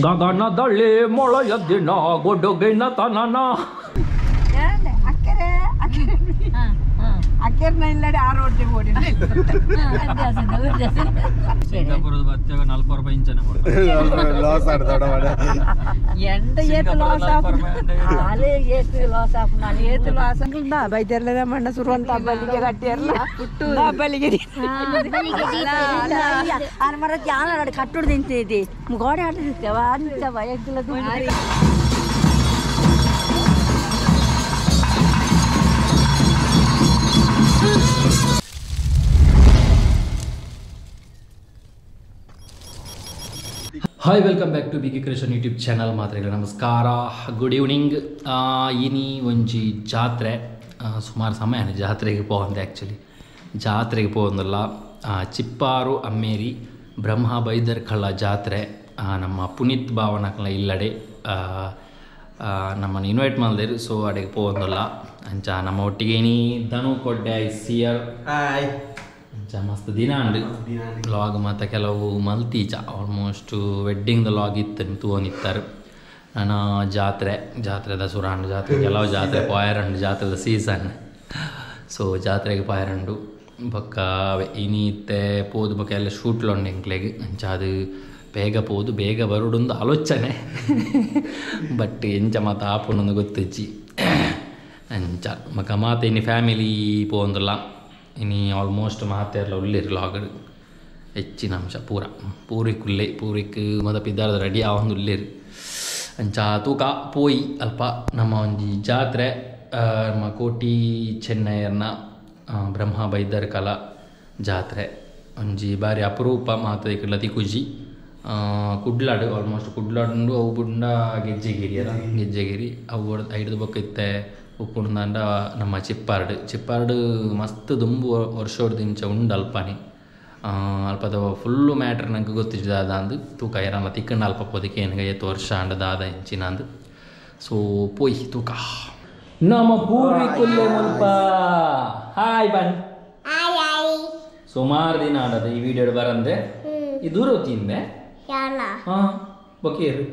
ಗಗನದಲ್ಲಿ ಮೊಳೆಯದಿನ ಗುಡುಗಿನ ತನನ ಅಕ್ಕರೆ ಅಕ್ಕರ್ನ ಇಲ್ಲಡೆ ಆರು ಒಟ್ಟಿಗೆ ಓಡಿ ಸಿಂಗಾಪುರದ ಬತ್ತಾಗ 40 ರೂಪಾಯಿ ಇಂಚನೆ ಲಾಸ್ ಎಂತ ಏತ್ ಲಾಸ್ ಏತ್ ಲಾಸ್ ಬೈದರ್ಲದ ಮಣ್ಣ ಸುರುವಂತ ಬಲಿಗೆ ಕಟ್ಟಿಯರ್ಲ ಬಲಿಗೆ ಮರ ಜಾಲ ಕಟ್ಟುಡು ತಿಂತಿದ್ದಿ ಗೋಡೆ ಆಟ ತಿಂತೇವ ಅಂಚವ ಎಗ್ಲ. Hi, welcome back to B K creation YouTube channel. ಮಾತ್ರೆಗಳ ನಮಸ್ಕಾರ, ಗುಡ್ ಈವ್ನಿಂಗ್. ಇನಿ ಒಂಜಿ ಜಾತ್ರೆ, ಸುಮಾರು ಸಮಯ ಜಾತ್ರೆಗೆ ಪೋವಂದೆ. ಆ್ಯಕ್ಚುಲಿ ಜಾತ್ರೆಗೆ ಪೋವಂದಲ್ಲ, ಚಿಪ್ಪಾರು ಅಮ್ಮೇರಿ ಬ್ರಹ್ಮ ಬೈದರ್ಕಳ ಜಾತ್ರೆ. ನಮ್ಮ ಪುನೀತ್ ಭಾವನಕಲ ಇಲ್ಲಡೆ ನಮ್ಮನ್ನು ಇನ್ವೈಟ್ ಮಾಡಿದ್ರು, ಸೊ ಅಡೆಗೆ ಪೋವಂದಲ್ಲ. ಅಂಚ ನಮ್ಮ ಒಟ್ಟಿಗೆ ಇನಿ ಧನು ಕೊಡ್ಡೆ ಸಿಯರ್. ಹಾಯ್. ಅಂಚ ಮಸ್ತ್ ದಿನ ಅಂಡು ಲಾಗ್ ಮತ್ತು ಕೆಲವು ಮಲ್ತೀಜ ಆಲ್ಮೋಸ್ಟ್ ವೆಡ್ಡಿಂಗ್ದ ಲಾಗ್ ಇತ್ತು ತೂವೊಂದಿತ್ತಾರೆ. ನಾನು ಜಾತ್ರೆ ಜಾತ್ರೆದ ಸುರಾಂಡು ಜಾತ್ರೆ ಕೆಲವು ಜಾತ್ರೆ ಪಾಯರಂಡು ಜಾತ್ರೆದ ಸೀಸನ್. ಸೊ ಜಾತ್ರೆಗೆ ಪಾಯರಂಡು ಬೊಕ್ಕ ಇನಿ ಇತ್ತೆ ಪೋದು ಬೊಕ್ಕ ಎಲ್ಲ ಶೂಟ್ಲೊಂಡು ಎಂಕ್ಲೆಗ್. ಅಂಚ ಅದು ಬೇಗ ಪೋದು ಬೇಗ ಬರುಡೊಂದು ಆಲೋಚನೆ, ಬಟ್ ಎಂಚ ಮಾತ ಆಪುಂಡು ಗೊತ್ತಿಜ್ಜಿ. ಅಂಚ ಬೊಕ್ಕ ಮಾತ ಇನಿ ಫ್ಯಾಮಿಲಿ ಪೋವೊಂದುಲ್ಲ. ಇನಿ ಆಲ್ಮೋಸ್ಟ್ ಮಾತೆರ್ಲ ಉಲ್ಲೆರ್ ಲಾಗಡ್ ಹೆಚ್ಚಿನ ಅಂಶ ಪೂರ ಪೂರಿಕ್ ಉಲ್ಲೆ ಪೂರಿಕ್ ಮದ ಪಿದಾರ್ದ ರೆಡಿ ಆವೊಂದು ಉಲ್ಲೆರ್. ಅಂಚ ತೂಕ ಪೋಯಿ ಅಲ್ಪ ನಮ್ಮ ಒಂಜಿ ಜಾತ್ರೆ, ನಮ್ಮ ಕೋಟಿ ಚೆನ್ನಯ್ಯರ್ನ ಬ್ರಹ್ಮ ಬೈದರ್ಕಲ ಜಾತ್ರೆ ಒಂಜಿ ಬಾರಿ ಅಪರೂಪ ಮಾತ ಇಕಡ್ಲ ತಿಕುಜಿ. ಕುಡ್ಲಾಡು ಆಲ್ಮೋಸ್ಟ್ ಕುಡ್ಲಾಡು ಅವು ಬುಂಡ ಗೆಜ್ಜೆಗಿರಿ ಅಲ್ಲ, ಗೆಜ್ಜೆಗಿರಿ ಅವು ಐಡ್ದು ಬೊಕ್ಕ ಇತ್ತೆ ಉಪ್ಪುಂಡ ನಮ್ಮ ಚಿಪ್ಪಾರ್ಡು. ಚಿಪ್ಪಾರ್ಡು ಮಸ್ತ್ ದುಂಬು ವರ್ಷೋಡ್ದಿಂಚ ಉಂಡು ಅಲ್ಪನೆ. ಅಲ್ಪದ ಫುಲ್ಲು ಮ್ಯಾಟ್ರ್ ನಂಗೆ ಗೊತ್ತಿದ್ದು ದಾದ ಅಂದು ತೂಕ ಏರಲ್ಲ ತಿಕ್ಕಂಡು ಅಲ್ಪ ಪೋದಿಕ್ಕೆ ಏನಗ ಏತು ವರ್ಷ ಅಂಡ ದಾದ ಇಂಚಿನ ಅಂದು. ಸೊ ಪೋಯ್ ತೂಕ ನಮ್ಮ ಪೂರಿ ಕುಲ್ಲೆ ಮುಲ್ಪ. ಹಾಯ್ ಬನ್, ಸುಮಾರು ದಿನ ಆಡದ ಈ ವಿಡಿಯೋ ಬರಂದೆ. ಈ ದೂರ ತಿಂದೆ ಹಾಂ ಬೊಕೇರು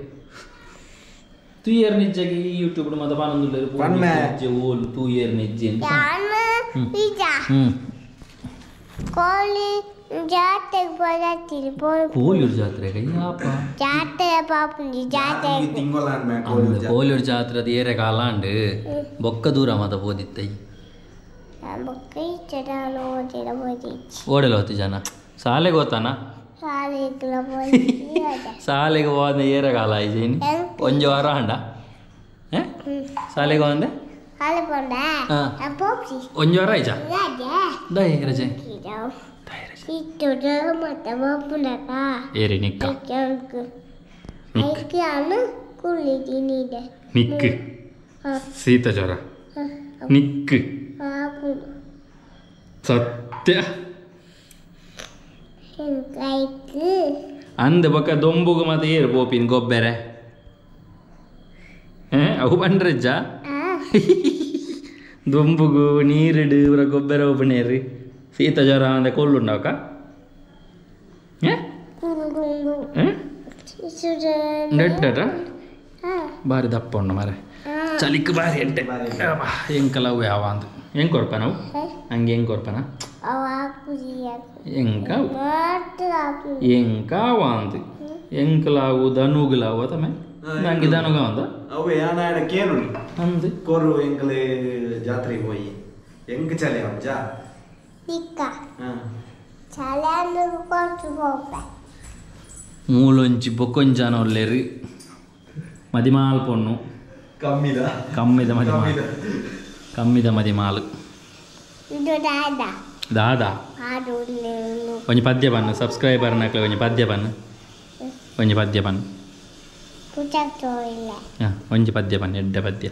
ತೂಯರ್ ನಿಜ್ಜಗೆ ಯೂಟ್ಯೂಬ್ ಮದ ಬಾನೊಂದುಲ್ಲೆರ್ ನಿಜ್ಜೆ ಓಲು ತೂಯರ್ ನಿಜ್ಜೆ ಅಂತ. ಕೋಳಿ ಜಾತ್ರೆಗೆ ಬರತ್ತೀನಿ. ಕೋಲಿಯೂರು ಜಾತ್ರೆಗೆ ಯಾಪ ಜಾತ್ರೆ ಪಾಪುಂಡಿ ಜಾತ್ರೆ ಕೋಲಿಯೂರು ಜಾತ್ರೆ ಅದು ಏರೆ ಕಾಲ ಅಂಡು ಬೊಕ್ಕ ದೂರ ಮತ ಪೋದಿತ್ತೈ ಓಡಲ ಹೋತಿ ಜನ ಸಾಲೆಗೆ ಹೋತಾನ ಸಾಲೆಗೆ ಹೋದ ಏರೆ ಕಾಲ ಆಯ್ತು ಒಂಜಿ ವಾರ ಅಂಡ ಸಾಲೆಗೆ ಹೋದೆ ಒಂಜಿ ವಾರ ಆಯ್ತಾ ದೈ ರಜೆ ಏರಿ ನಿಕ್ಕ ನಿಕ್ ಶೀತ ಜ್ವರ ನಿಕ್ ಸತ್ಯ ಅಂದ ಬೊಕ್ಕ ದೊಂಬುಗು ಮತ್ತೆ ಏರು ಪೋಪಿನ ಗೊಬ್ಬೆರೆ ಅವು ಬಂಡ್ರಜ್ಜ ದೊಂಬುಗು ನೀರಿಡು ಇವರ ಗೊಬ್ಬರ ಒಬ್ಬನೇರಿ ಶೀತ ಜ್ವರ ಅಂದೆ ಕೊಲ್ಲುಂಡವಕ್ಕ ಬಾರಿ ದಪ್ಪ ಉಂಡು ಮಾರೆ ಚಲಿಕ್ ಬಾರಿ ಎಂಟೆ ಎಂಕಲ ಅವು ಯಾವ ಅಂದು ಹೆಂಗೆ ಕೊರ್ಪ ನಾವು ಹಂಗೆ ಹೆಂಗೆ ಕೊರ್ಪನ ಎಂಕ ಎಂಕ ಅಂದು ಎಂಕಲಾವು ಧನುಗುಲಾವು ತಮ್ಮ ನಂಗೆ ಧನುಗ ಒಂದು ಅವು ಯಾನಾಡ ಕೇನುಡಿ ಅಂದು ಕೊರು ಎಂಕಲೆ ಜಾತ್ರೆಗೆ ಹೋಯಿ ಎಂಕ ಚಲಿ ಅಜ್ಜ ನಿಕ್ಕ ಚಲೆ ಕೊಟ್ಟು ಹೋಗ್ಬೆ ಮೂಲೊಂಚಿ ಬೊಕ್ಕೊಂಜಾನ ಒಲ್ಲೇರಿ ಮದಿಮಾಲ್ ಪೊಣ್ಣು ಕಮ್ಮಿದ ಕಮ್ಮಿದ ಮದಿಮಾಲ್ ಕಮ್ಮಿದ ಮದಿಮಾಲ್ ಇದು ದಾದಾ ದಾದಾ ಒಂಜಿ ಪದ್ಯ ಬನ್ನು ಸಬ್ಸ್ಕ್ರೈಬರ್ ನಕ್ಲೆ ಒಂಜಿ ಪದ್ಯ ಬನ್ನು ಒಂಜಿ ಪದ್ಯ ಬನ್ನು ಹಾಂ ಒಂಜಿ ಪದ್ಯ ಬನ್ನಿ ಎಡ್ಡೆ ಪದ್ಯ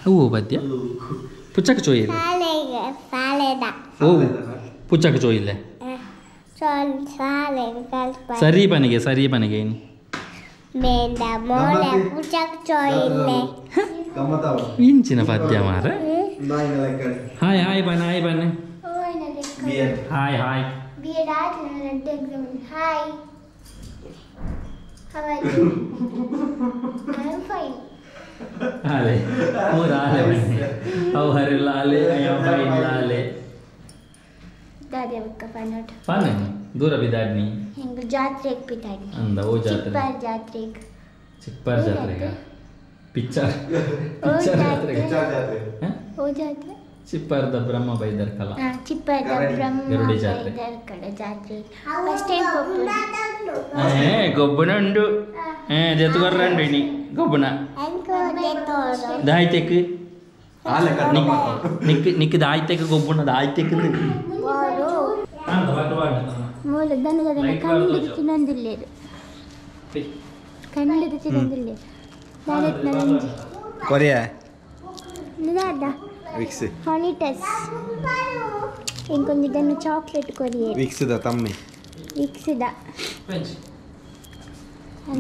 ಹೂವು ಪದ್ಯ ಪುಚ್ಚಕ ಚೋಯಿಲ್ಲ ಓ ಪುಚ್ಚಕ ಚೋಯಿಲ್ಲ ಸರಿ ಬನಿಗೆ ಸರಿ ಬನಿಗೆ ಏನು ಇಂಚಿನ ಪದ್ಯ ಮಾರ. ಹಾಯ್ ಹಾಯ್ ಬನ್ನ ಹಾಯ್ ಬನ್ನ hi hi. B Ed red exam. Hi, how are you? I am fine. ಆಲೆ ಮೂರು ಆಲೆ ಬನ್ನಿ ಅವು ಹರಿಲ್ಲ ಆಲೆ I am fine ಆಲೆ ದಾದೆ ಬಕ್ಕ ಪನ್ನೋಟ್ ಪಾನೆ ದೂರ ಬಿದಾಡ್ನಿ ಹೆಂಗ ಜಾತ್ರೆಗೆ ಬಿದಾಡ್ನಿ ಅಂದ ಓ ಜಾತ್ರೆ ಚಿಪ್ಪರ್ ಜಾತ್ರೆಗೆ. ಚಿಪ್ಪರ್ ಜಾತ್ರೆಗೆ ಪಿಚ್ಚರ್ ಪಿಚ್ಚರ್ ಜಾತ್ರೆಗೆ ಓ ಜಾತ್ರೆ ಚಿಪ್ಪರ್ದ ಬ್ರಹ್ಮ ಬೈದರ್ ಕಲ. ಚಿಪ್ಪರ್ದ ಬ್ರಹ್ಮ ಗರುಡಿ ಜಾತ್ರೆ. ಬೈದರ್ ಕಡೆ ಜಾತ್ರೆ ಫಸ್ಟ್ ಟೈಮ್ ಪೋಪುನ. ಗೊಬ್ಬನ ಉಂಡು ಜೆತ್ಕೊರ್ರಂಡು ಇನಿ ಗೊಬ್ಬನ ದಾಯ್ತೆಕ್ ನಿಕ್ ನಿಕ್ ದಾಯ್ತೆಕ್ ಗೊಬ್ಬನ ದಾಯ್ತೆಕ್ ಮೂಲ ದನದ ಕಂಡು ತಿನ್ನೊಂದಿಲ್ಲೇರು ಕಂಡು ತಿನ್ನೊಂದಿಲ್ಲೇರು ದಾದತ್ ನಂಜಿ ಕೊರಿಯಾ ದಾದ ವಿಕ್ಸ್ ಹಾನಿಟಸ್ ಇಂಕೊಂದು ಚಾಕ್ಲೇಟ್ ಕೊರಿಯೆ ವಿಕ್ಸ್ the ತಮ್ಮಿ ವಿಕ್ಸ್ the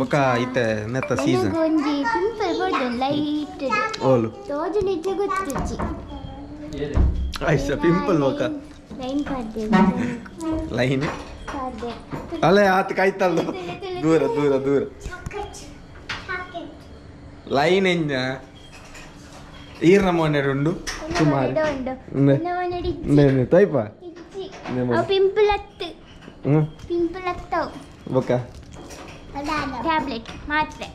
ಬೊಕ ಇತ್ತೆ ನೆತ್ತ ಸೀಸನ್ ಒಂಜಿ ಪಿಂಪಲ್ ಬೋರ್ದು ಲೈಟ್ ಓಲು ತೋಜು ನಿಜ ಗೊತ್ತುಜಿ ಐಸ ಪಿಂಪಲ್ ಬೊಕ ಲೈನ್ ಪಾಡ್ದೆ ಲೈನ್ ಪಾಡ್ದೆ ಅಲೆ ಆತ ಕಾಯ್ತಲ್ಲ ದೂರ ದೂರ ದೂರ ಲೈನ್ ಎಂಜ ಈರ್ನ ಮೋನೆಡುಂಡು ಸುಮಾರು ತೈಪ ಪಿಂಪಲ್ ಅತ್ತು ಪಿಂಪಲ್ ಅತ್ತವು ಬೊಕ ಟ್ಯಾಬ್ಲೆಟ್ ಮಾತ್ರೆ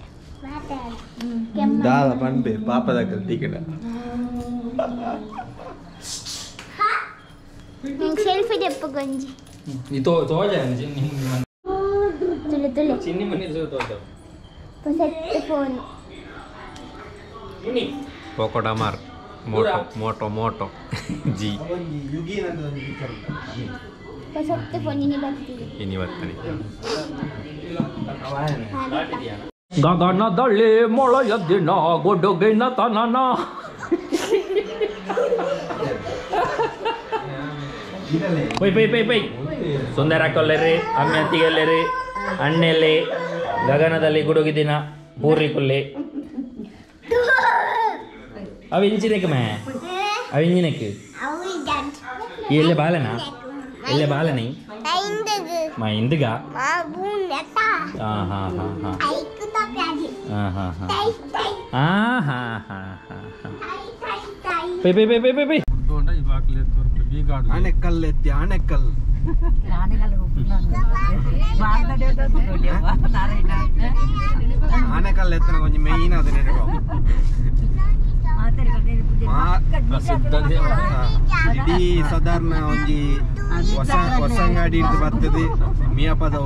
ದಾಲ ಪನ್ಪೆ ಪಾಪದ ಕಲ್ತಿಕಡ ಸೆಲ್ಫಿ ದೆಪ್ಪ ಗೊಂಜಿ ಇದು ತೋಜ ಚಿನ್ನಿ ತುಳು ತುಳು ಚಿನ್ನಿ ಮನಿ ತೋಜ ಸೆಟ್ ಫೋನ್ ಪೋಕೋಡಮಾರ್ Moto Moto Moto G set phone ಇನಿ ಬರ್ತೀವಿ ಇನಿ ಬರ್ತಾನೆ. ಗಗನದಲ್ಲಿ ಮೊಳೆಯ ದಿನ ಗುಡುಗಿನ ತನನ ಪೊಯ್ ಪೊಯ್ ಪೊಯ್ ಪೊಯ್ ಸುಂದರ ಕೊಲ್ಲೆರಿ ಅಮ್ಮೆತ್ತಿಗೆಲ್ಲೆರಿ ಅಣ್ಣೆಲ್ಲಿ ಗಗನದಲ್ಲಿ ಗುಡುಗಿದಿನ ಪೂರಿ ಕುಲ್ಲಿ ಅವು ಇಂಚಿನಕ್ಕೆ ಮೇ ಅವು ಇಂಜಿನಕ್ಕೆ ಎಲ್ಲೆ ಬಾಲನಾ ಎಲ್ಲೆ ಬಾಲನಿ ಮಾ ಇಂದುಗ ಹಾಂ ಹಾಂ ಹಾಂ ಹಾಂ ಹಾಂ ಹಾಂ ಹಾಂ ಹಾಂ ಹಾಂ ಹಾಂ ಪೈ ಪೈ ಪೈ ಪೈ ಪೈ ಪೈ ಆಣೆಕಲ್ ಎತ್ತಿ ಆಣೆಕಲ್ ಆಣೆಕಲ್ ಎತ್ತನ ಕೊಂಚ ಮೇಯ್ನ್ ಅದನ್ನ ಇಡೀ ಸಾಧಾರಣ ಒಂಜಿ ಹೊಸ ಹೊಸಂಗಾಡಿ ಹಿಡ್ದು ಬರ್ತದೆ ಮಿಯಾಪದ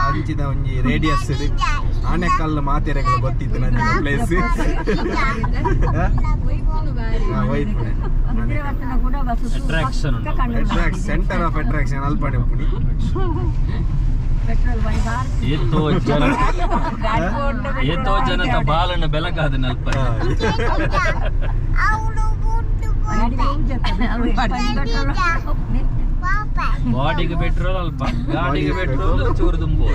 ಅಂಚಿದ ಒಂಜಿ ರೇಡಿಯಸ್ ಆಣೆಕಲ್ಲು ಮಾತೆರೆಗಳು ಗೊತ್ತಿತ್ತು ನನ್ನ place attraction centre of attraction ಅಲ್ಪಣೆ ಉಪ್ಪುನಿ ಏತೋ ಜನತ ಬಾಲನ ಬೆಲಗಾದ ನಲ್ಪ ಬಾಡಿಗೆ ಪೆಟ್ರೋಲ್ ಅಲ್ಪ ಗಾಡಿಗೆ ಪೆಟ್ರೋಲ್ ಚೂರು ತುಂಬು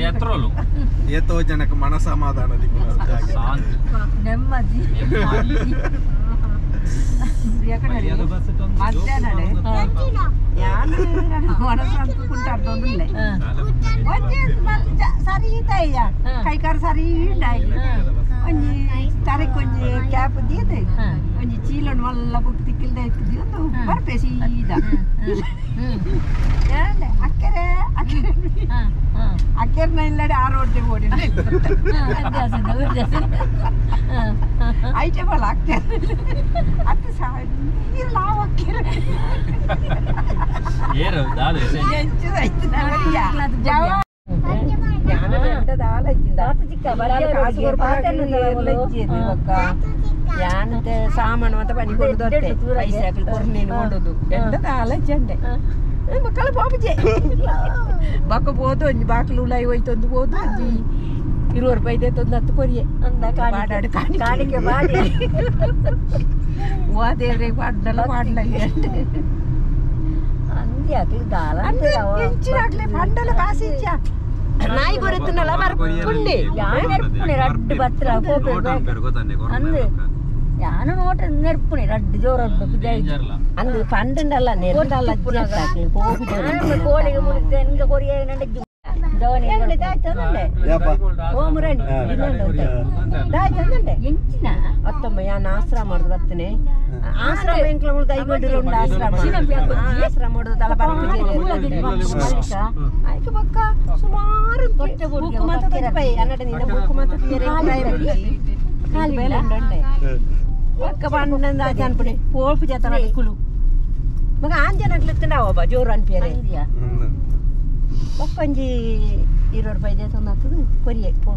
ಪೆಟ್ರೋಲ್ ಏತೋ ಜನಕ್ಕೆ ಮನ ಸಮಾಧಾನ ಶಾಂತಿ ನೆಮ್ಮದಿ ಕೈಕಾರು ಸರಿ ಒಂಜಿ ತರಕ್ ಒಂಜಿ ಕ್ಯಾಪ್ ದೀದೆ ಒಂಜಿ ಚೀಲನ್ ಮಲ್ಲ ಬುಕ್ ತಿಕ್ಕಿಲ್ದ ಇತ್ತು ಬರ್ಪೆ ಸೀದಾ ಅಕ್ಕೆರೆ ಅಕ್ಕೆರೆ ಅಕ್ಕೆರ್ನ ಇಲ್ಲಡೆ ಆ ರೋಡ್ ಓಡಿ ಐಟೆ ಬಲ ಅಕ್ಕೆರೆ ಅತ್ತೆ ನೀರು ಲಾವ್ ಅಕ್ಕೆರೆ ಏರು ದಾದ ಸಾಮಾನು ಅಂತ ಪನಿ ಕೊಡುದು ಪೈಸೆ ಕೊರ್ನೇನು ಕೊಡುದು ಎಂತದ ಆಲೋಚನೆ ಮಕ್ಕಳ ಬಾಬುಜೆ ಬಕ್ಕ ಪೋದು ಒಂಜಿ ಬಾಕ್ಲು ಉಲಾಯಿ ಹೋಯ್ತೊಂದು ಪೋದು ಒಂಜಿ 20 ರೂಪಾಯಿ ತಂದು ಹತ್ತು ಕೊರಿಯೆ ಪಾಡಾಡು ಕಾಣಿಕೆ ಮಾಡಿ ವಾ ದೇವ್ರಿಗೆ ಪಾಡ್ನಲ್ಲ ಪಾಡ್ಲ ಇಂಚಿನಾಗ್ಲೆ ಪಂಡಲ ಕಾಸಿ ಇಚ್ಚ ನಾಯಿ ಕೊರೆತನಲ್ಲ ಬರ್ಪುಂಡೆ ರಡ್ಡು ಬತ್ರ ಅಂದೆ ಯಾನು ನೋಟ ನೆರ್ಪುಣೆ ರಡ್ಡು ಜೋರ ಅಂದು ಪಂಡಲ್ಲ ನೆರ್ದಲ್ಲ ಕೋಳಿಗೆ ಮುಳಿತೆ ನಿಂಗೆ ಕೊರಿಯ ನಂಡೆ ಅತ್ತಮ್ಮ ಯಾನ್ ಆಶ್ರಮ ಮಾಡುದು ಬರ್ತೇನೆ ಆಶ್ರಮ ಎಂಕ್ಲ ಮುಳ್ದು ಐಗೊಂಡು ಉಂಡು ಆಶ್ರಮ ಆಶ್ರಮ ಮಾಡುದು ತಲ ಆಯ್ತು ಬಕ್ಕ ಸುಮಾರು ಬುಕ್ ಮಾತ ಪೈ ಅನ್ನಡ ನಿನ್ನ ಬುಕ್ ಮಾತ ಬಕ್ಕ ಬಂದ ಅನ್ಪುಣೆ ಪೋಳ್ಪು ಜಾತನ ಕುಲು ಮಗ ಆಂಜನ ಅಗ್ಲತ್ತಂಡಾವ ಜೋರು ಅನ್ಪಿಯರೆ ಒಕ್ಕೊಂಜಿ 20 ರೂಪಾಯಿ ದೇತಂದು ಕೊರಿಯೆ ಪೋ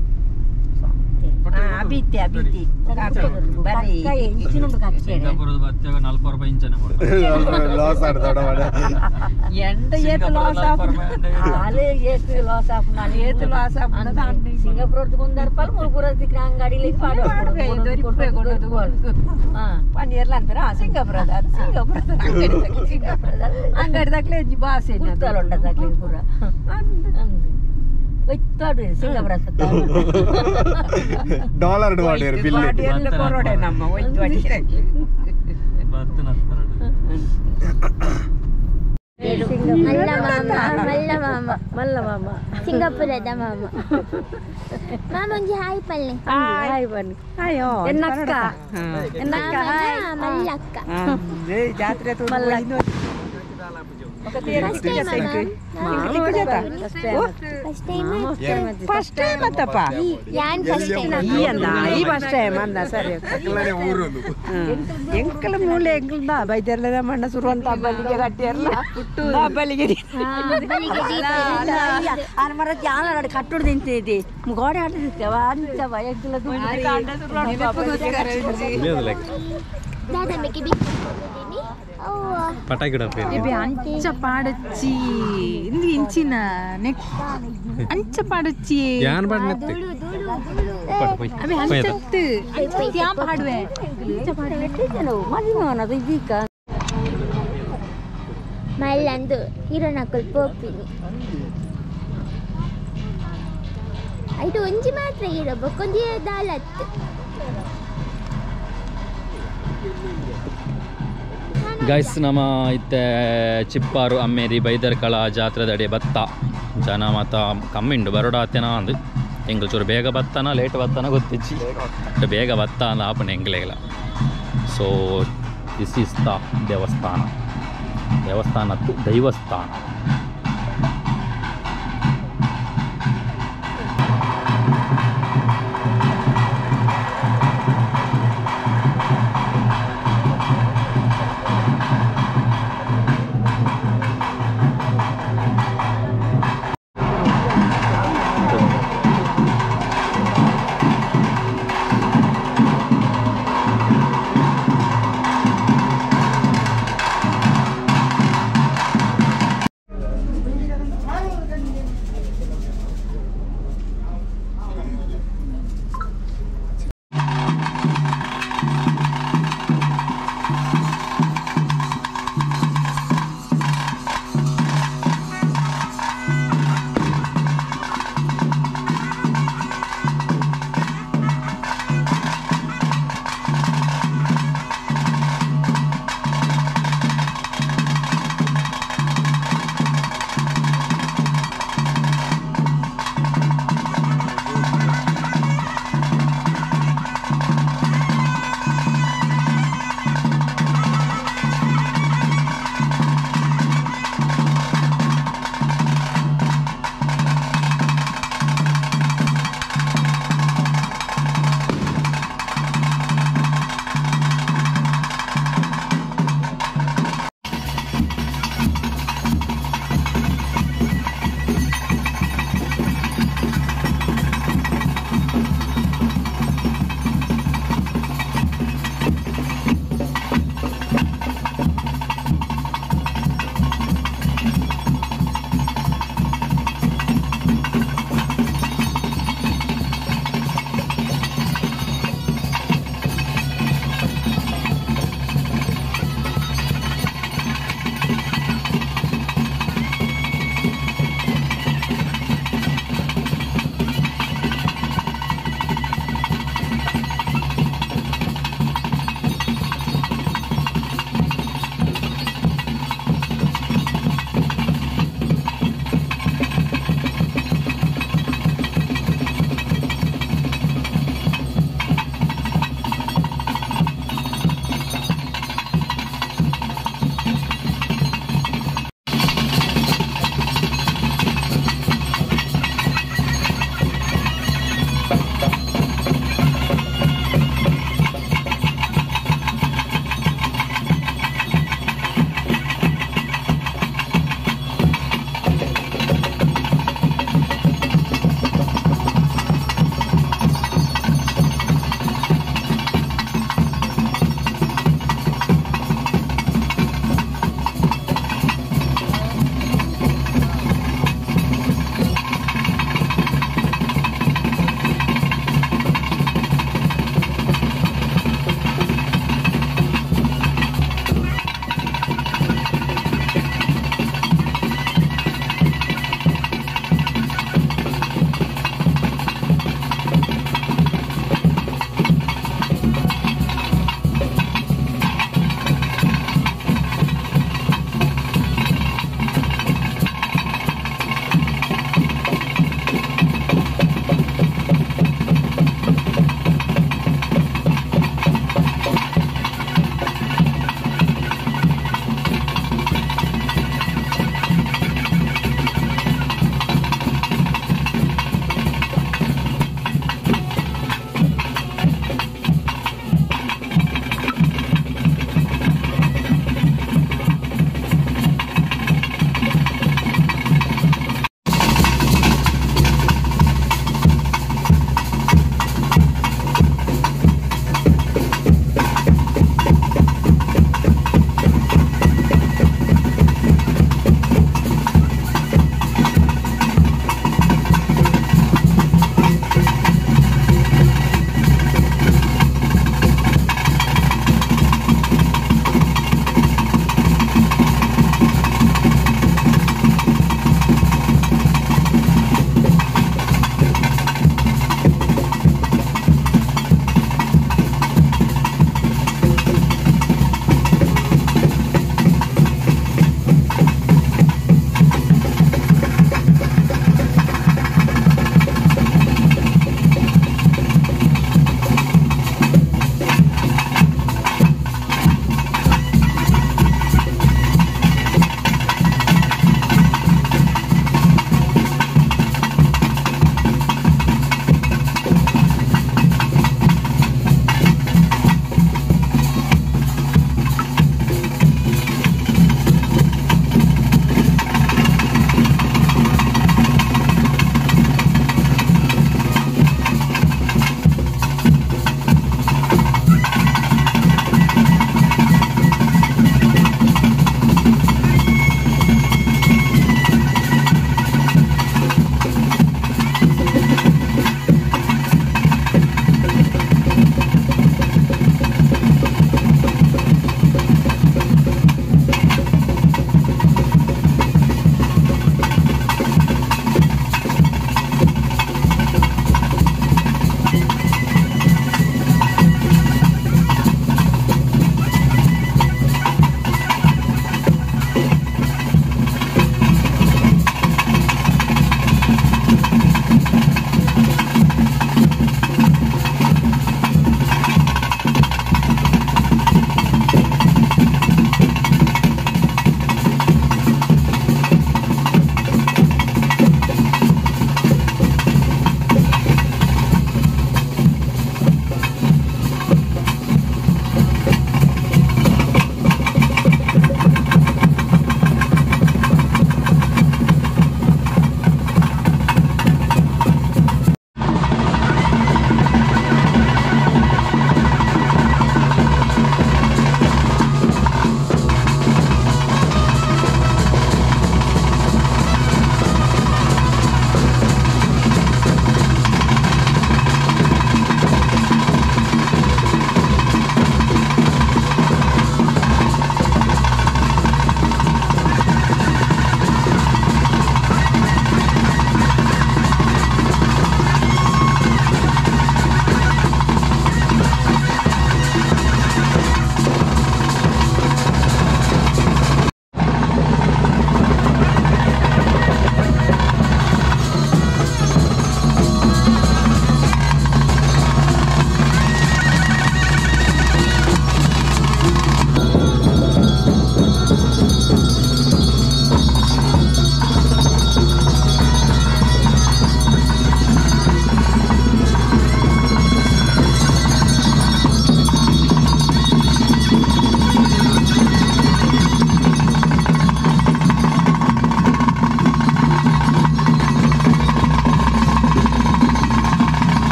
ಅಬಿತಿ ಅಬಿತಿ ಬರ್ರಿ ಎಂಡ ಏತ್ ಲಾಸ್ ಆಲೆ ಏತ್ ಲಾಸ್ ಆಫ್ ಏತ್ ಲಾಸ್ ಆಫ್ ಸಿಂಗಾಪುರ ಕೊಂದರ್ಪಲ್ ಮುಲ್ಪುರ ಅಂಗಡಿಲಿ ಪನ್ನೀರ್ಲ ಅಂತಾರ ಸಿಂಗಾಪುರ ಸಿಂಗಾಪುರ ಅಂಗಡಿ ದಾಖಲೆ ಬಾಸೆ ದಾಖಲೆ ಪೂರ ಸಿಂಗಾಪುರ ಡಾಲರ್ ಬಿಲ್ ಕೊರೋಡೆ ನಮ್ಮ ಒಯ್ತು ಮಲ್ಲ ಮಾಮ ಮಲ್ಲ ಮಾಮ ಮಲ್ಲ ಮಾಮ ಸಿಂಗಾಪುರದ ಮಾಮ ಮಾಮ ಒಂಜಿ ಹಾಯ್ ಪಲ್ಲೆ ಹಾಯ್ ಬನ್ನಿ ಅಯ್ಯೋ ಎನ್ನಕ್ಕ ಎನ್ನಕ್ಕ ಮಲ್ಲಕ್ಕ ಜಾತ್ರೆ ಫಸ್ಟ್ ಟೈಮ್ ಅತ್ತಪ್ಪ ಯಾನ್ ಫಸ್ಟ್ ಟೈಮ್ ಈ ಅಂದ ಈ ಫಸ್ಟ್ ಟೈಮ್ ಅಂದ ಸರಿ ಎಂಕಲ ಮೂಲೆ ಎಂಕಲ್ದ ಬೈದರ್ಲದ ಮಣ್ಣ ಸುರುವಂತ ಬಲಿಗೆ ಕಟ್ಟಿಯರ್ಲ ಬಲಿಗೆ ಮರ ಜಾಲ ಕಟ್ಟುಡು ತಿಂತಿದ್ದಿ ಗೋಡೆ ಆಟ ತಿಂತೇವ ಅಂತವ ಎಂಕಲ ದಾದಾ ಮೇಕೆ ಬಿ ಅಂಚ ಪಾಡಚ್ಚಿ ಇಂದು ಇಂಚಿನ ನೆಕ್ ಅಂಚ ಪಾಡಚ್ಚಿ ಯಾನ್ ಪಾಡ್ನೆತ್ತೆ ಅಬೆ ಅಂಚತ್ತು ಅಂಚತ್ತು ಯಾ ಪಾಡುವೆ ಅಂಚ ಪಾಡುವೆ ಮದಿಮವನದು ಇದೀಕ ಮಲ್ಲಂದು ಹೀರೋನಕುಲ್ ಪೋಪಿನಿ ಐಟು ಒಂಜಿ ಮಾತ್ರ ಹೀರೋ ಬೊಕ್ಕೊಂಜಿ ದಾಲತ್ತು ಗೈಸ್ ನಮ್ಮ ಇತ್ತೆ ಚಿಪ್ಪಾರು ಅಮ್ಮೇರಿ ಬೈದರ್ಕಳ ಜಾತ್ರೆದಡೆ ಬತ್ತ ಜನ ಮಾತ ಕಮ್ಮಿಂಡು ಬರೋಡಾತೇನ ಅಂದು ಎಂಗ್ಲು ಚೂರು ಬೇಗ ಬತ್ತಾನ ಲೇಟ್ ಬತ್ತಾನ ಗೊತ್ತಿಚ್ಚಿ ಬೇಗ ಬತ್ತ ಅಂದ ಆಪಣೆ ಎಂಗ್ಲೆಗಳ. ಸೊ this is the ದೇವಸ್ಥಾನ ದೇವಸ್ಥಾನತ್ತು ದೈವಸ್ಥಾನ.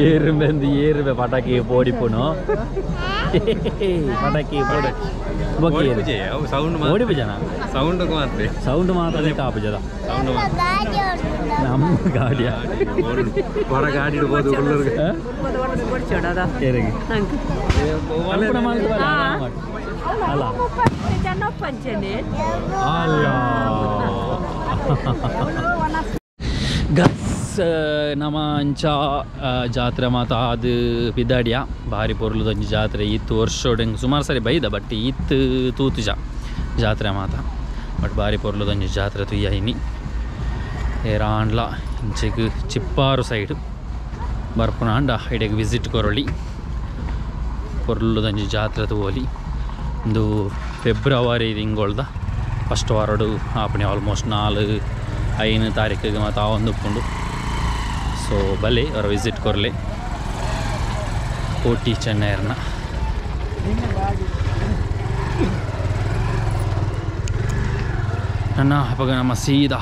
ಏರುಬೆಂದು ಏರುಬೆ ಪಟಾಕಿ ಪೋಡಿಪುನು ಪಟಾಕಿ ಪೋಡಿ ಸೌಂಡ್ ಓಡಿಪು ಜನ ಸೌಂಡ್ ಮಾತ್ರ ಸೌಂಡ್ ಮಾತ್ರ ಕಾಪುಜದ ಸೌಂಡ್ ನಮ್ಮ ಗಾಡಿಯ ಹೊರ ಗಾಡಿ ಇಡ್ಬೋದು ಹುಲ್ಲೂರ್ಗೆ ಏರಿಗೆ ಅಲ್ಲ ಅಲ್ಲ ಗಸ್ ನಮ್ಮ ಅಂಚ ಜಾತ್ರೆ ಮಾತ ಅದು ಪಿದಾಡಿಯ ಭಾರಿ ಪೊರ್ಲುದೊಂಜಿ ಜಾತ್ರೆ ಇತ್ತು ವರ್ಷೋಡು ಸುಮಾರು ಸರಿ ಬೈದ ಬಟ್ ಇತ್ತು ತೂತುಜ ಜಾತ್ರೆ ಮಾತ ಬಟ್ ಭಾರಿ ಪೊರ್ಲುದೊಂಜಿ ಜಾತ್ರೆ ತುಯ್ಯ ಇನಿ ಏರಾಂಡ್ಲ ಇಂಚೆಗ್ ಚಿಪ್ಪಾರು ಸೈಡ್ ಬರ್ಪುನಾಂಡ ಇಡೆಗ್ ವಿಸಿಟ್ ಕೊರೊಳಿ ಪೊರ್ಲುದೊಂಜಿ ಜಾತ್ರೆ ತೂವೊಲಿ ಇಂದು ಫೆಬ್ರವರಿ ತಿಂಗೊಳ್ದ ಫಸ್ಟ್ ವಾರಡು ಆಪಣೆ ಆಲ್ಮೋಸ್ಟ್ 4 5 ತಾರೀಕಿಗೆ ಮತ್ತು ಆ ಒಂದು ಉಪ್ಪುಂಡು. ಸೊ ಬಲೆ ಅವರ ವಿಸಿಟ್ ಕೊರಲೆ ಕೋಟಿ ಚೆನ್ನೈರ್ನ. ನನ್ನ ಅವಾಗ ನಮ್ಮ ಸೀದಾ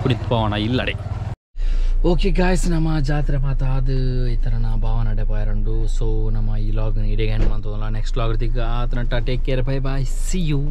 ಕುಡಿತ್ ಪವನ ಇಲ್ಲಡೆ. ಓಕೆ ಗಾಯ್ಸ್, ನಮ್ಮ ಜಾತ್ರೆ ಮಾತ ಅದು ಈ ಥರ ನಾ ಭಾವನಡೆ ಬಾಯರಂಡು. ಸೊ ನಮ್ಮ ಈ ಲಾಗ್ ಇಡೀ ಎಂಡ್ ಮಂತದಲ್ಲ. ನೆಕ್ಸ್ಟ್ ಲಾಗ್ ತಿಕ್ಕ ಆತನ take care, bye bye, see you.